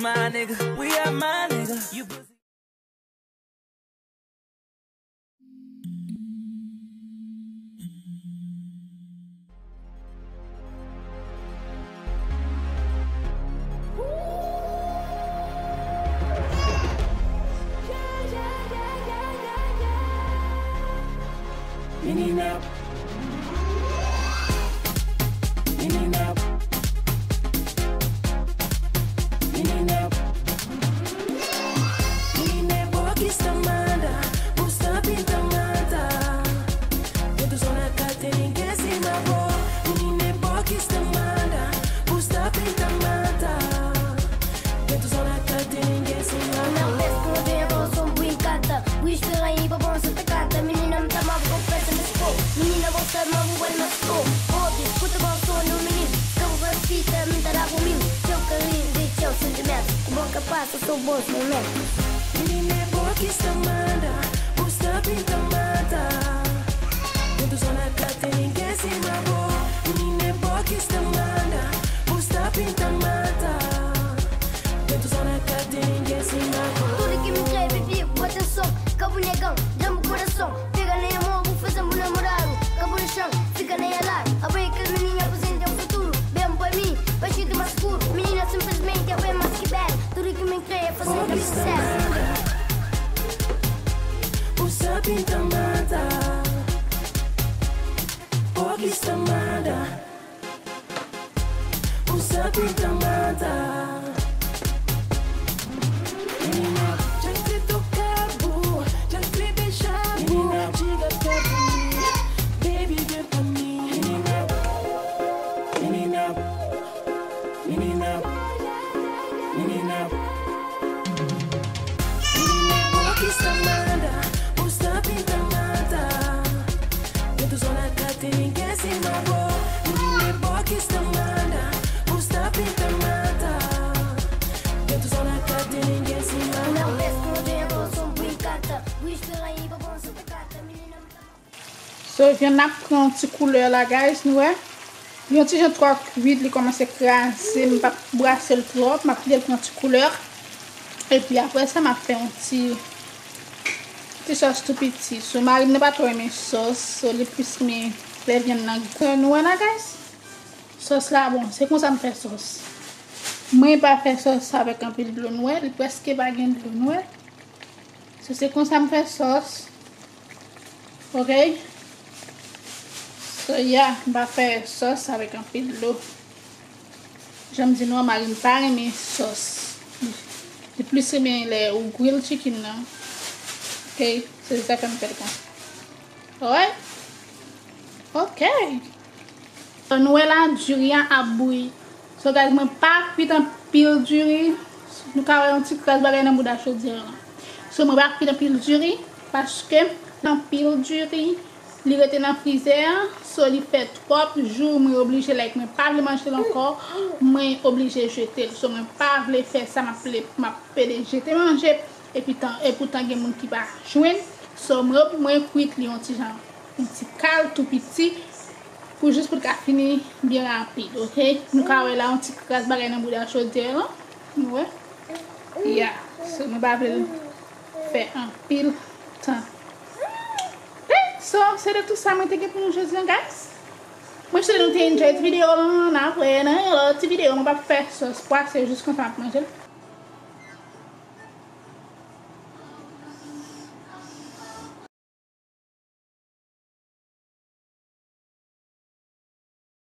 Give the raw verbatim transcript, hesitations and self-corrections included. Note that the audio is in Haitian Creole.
My nigga, we are my nigga. You pussy. Mini nap. Mini nap. Mini nap. Mini nap, bokis tamada, busta pinta mata. Dentro zona ka teninge sima bo. Mini nap, bokis tamada, busta pinta mata. Dentro zona ka teninge sima bo. Una vez que no tenía corazón muy encanta, muy espera y papá no se te canta. Menina, me tama, vou confessa, mas pô. Menina, vou ser, mas vou bem, mas pô. Pô, escuta, vou ser, no menino. Então, vou fita, me dará por mim. Teu carinho, de teu sentimento. Com boca passa, sou bons momentos. Mini nap, bokis tamada, busta pinta mata. Dentro zona ka teninge sima bo. Mini nap, bokis tamada, busta pinta mata. Dentro zona ka teninge sima bo. Tudo que me crê, baby, vou atenção. Cabo negão, dá-me coração. Pega na minha mão, vou fazer meu namorado. Cabo no chão, fica na minha lado. Apoia aquele menino, aposenta o futuro. Bem pra mim, baixinho de mais escuro. Menina, simplesmente é bem mais que belo. Tudo que me crê é fazer o que me quiser. Busta pinta mata. Bokis tamada. Busta pinta mata. Menina, já te tocabo, já te beijabo. Menina, chega perto de mim, baby, vem pra mim. Menina, menina, menina, menina. Mini nap, bokis tamada, busta pinta mata. Dentro zona ka teninge sima bo. Mini nap, bokis tamada, busta pinta mata. Dentro zona ka teninge sima bo. Una vez que no tenía corazón muy encanta, muy espera y papá no se te canta. Menina, So, vyann nan ap pran yon ti koulè la, guys, nou wè. Li yon ti jan twò kwit, li kòmanse kraze, m p ap brase l twòp, m ap kite l pran ti koulè. Epi apre sa, m ap fè yon ti, ti sòs tou piti. So, mari m nan pa twò renmen sòs, so, li plis renmen lè vyann nan gou. So, nou wè la, guys? Sòs la bon, se konsa m fè sòs. Mwen pa fè sòs avèk anpil dlo, nou wè, li prèske pa gen dlo, nou wè. So, se konsa m fè sòs. Ok? So, yeah, m pa fè sòs avèk anpil dlo. Jan m di nou an, mari m pa renmen sòs. Li plis renmen lè ou grill chicken nan. Ok? Se sa fè m fè l konsa. Alright? Ok. So, nou wè la, diri a ap bouyi. So, guys, mwen pa kwit anpil diri. Nou ka wè yon ti kras bagay nan bouda chodyè an. So, mwen pa kwit anpil diri, paske anpil diri, li rete nan frizè an. So, li fè twòp jou, mwen oblije, like, mwen pa vle manje l ankò, mwen oblije jete l. So, mwen pa vle fè sa, m ap, m ap pede jete manje, epi tan, epoutan gen moun ki pa jwenn. So, mwen, mwen kwit li yon ti jan, yon ti kal tou piti, pou jis pou l ka fini byen rapid, ok? Nou ka wè la, yon ti kras bagay nan bouda chodyè an, nou wè? Yeah, so mwen pa vle l fè anpil tan. Ok, so, se de tout sa mwen te gen pou nou jodi an, guys. Mwen swete nou te enjoy ti videyo an, n a wè nan yon lòt ti videyo, mwen p ap fè sòs pwa, se jis konsa m ap manje l.